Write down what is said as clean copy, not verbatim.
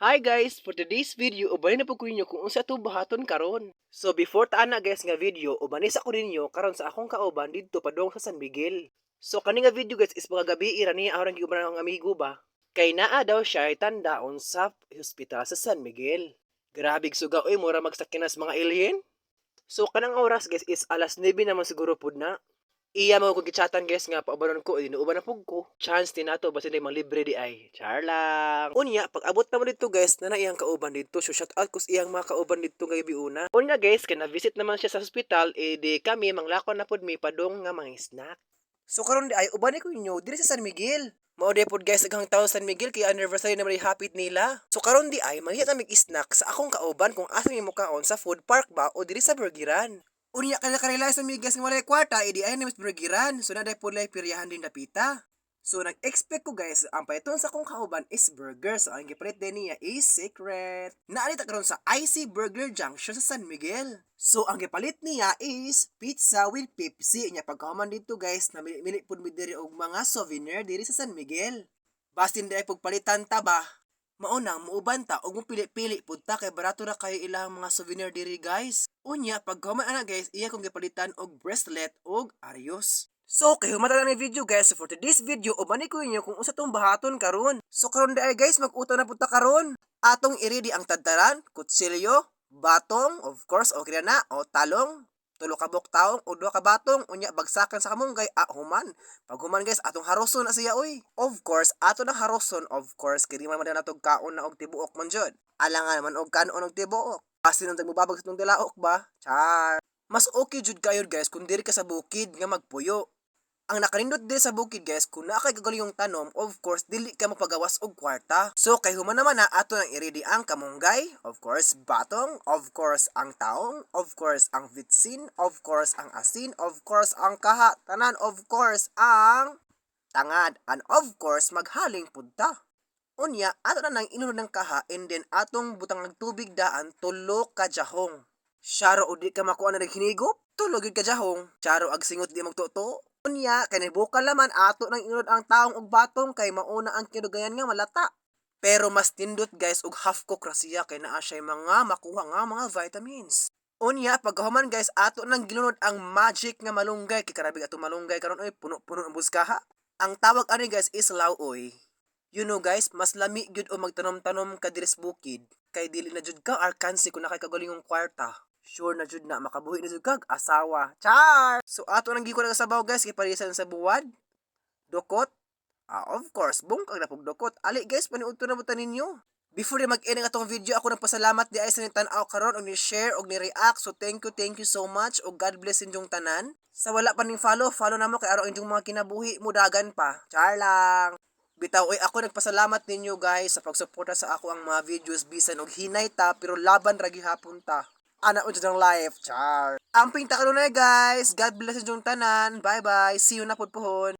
Hi guys! For today's video, ubanin na po ko ninyo kung unsa to buhaton karon. So before ta ana guys nga video, ubanin sa ko ninyo karon sa akong kauban didto padung sa San Miguel. So kani nga video guys is mga gabi ira niya aron giuban ang amigo ba. Kay naa daw siya tandaon sa hospital sa San Miguel. Grabe suga oy, mura magsakinas mga alien. So kanang oras guys is alas 9 naman siguro pud na. Iya mo kong gichatan guys nga paubanon ko, dinuuban na pug ko. Chance din nato basin day libre di ay. Char lang. Unya, pag abot na mo dito guys, na iyang kauban dito. So shout out ko sa iyang mga kauban dito nga una. Unya guys, kay na-visit naman siya sa hospital, eh di kami manglakaw na pud mi padong nga mga snack. So karon di ay uban ko inyo diri sa San Miguel. Mao di pod guys daghang tao sa San Miguel kay anniversary na may hapit nila. So karon di ay mangita mig snack sa akong kauban kung asa mi mukaon, sa food park ba o diri sa burgeran. Unya kay naka-realize na mi guys nga walay kwarta, edi ay na mas burgeran. So na po lay piryahan din dapita. So nag-expect ko guys, ang paliton sa akong kauban is burger. So ang gipalit din niya is secret. Naanita karon sa IC Burger Junction sa San Miguel. So ang gipalit niya is pizza with Pepsi. Nya pagkahuman dito guys, namili pud mi diri og mga souvenir diri sa San Miguel. Basin di ay pagpalitan ta ba? Mao nang muuban ta og mopili-pili pud ta kay barato ra kayo ilang mga souvenir diri guys. Unya pagkahuman ana guys, iya kong gipalitan og bracelet og aryos. So, kay human na ni video guys, so for today's video, ubani ko inyo kung unsa tong bahaton karon. So karon di ay guys, mag-utaw na pud ta karon. Atong i-ready ang tadtaran, kutsilyo, batong, of course, okay na, o talong, tulo ka buok taong o duha ka batong, unya bagsakan sa kamunggay, ah, human. Pag human guys, atong haroson na siya oy. Of course, ato na haroson, of course, kay di man man natog kaon na og tibuok man jud. Alangan naman og kanon og tibuok. Basin nang mubabag sa itong tilaok ba? Char. Mas okay jud kayo guys kung diri ka sa bukid nga magpuyo. Ang nakanindot diri sa bukid guys, kung naa kay kagaling tanom, of course, dili ka magpagawas og kwarta. So, kay human naman na, ato nang i-ready ang kamunggay, of course, batong, of course, ang taong, of course, ang vitsin, of course, ang asin, of course, ang kaha, tanan, of course, ang tangad, and of course, maghaling pud ta. Unya, ato na nang inunod ng kaha and then atong butang ng tubig daan tulo ka jahong. Syaro o di ka makuha na naghinigop, tulo gyud ka jahong. Charo ag singot di magtuto. Unya, kay bukal laman ato nang inunod ang taong og batong kay mauna ang kinugayan nga malata. Pero mas nindot guys og half cook ra siya kay naa siya mga makuha nga mga vitamins. Unya, pagkahuman guys, ato nang gilunod ang magic nga malunggay kay karabig ato malunggay karon oy, puno-puno ang buskaha. Ang tawag ani guys is law-oy. You know guys, mas lami gyud o magtanom-tanom ka diri sa bukid kay dili na jud ka arkansi kung naa kay kaugalingong kwarta. Sure na jud na makabuhi na jud kag asawa. Char! So ato nang giko sabaw guys kay parisan sa buwad. Dukot. Ah, of course, bungkag na pug dukot. Ali guys, paniudto na buta ninyo. Before di mag-end ang atong video, ako nagpasalamat di ay sa tan-aw karon og ni share og ni react. So thank you so much og God bless inyong tanan. Sa wala pa ning follow, follow na mo kay aron inyong mga kinabuhi mo dagan pa. Char lang. Bitaw oy, ako nagpasalamat ninyo guys sa pagsuporta sa ako ang mga videos bisan og hinay ta pero laban ra gihapon ta. Ana unsa ang life, char. Amping ta kanunay guys. God bless inyong tanan. Bye bye. See you na pud pohon.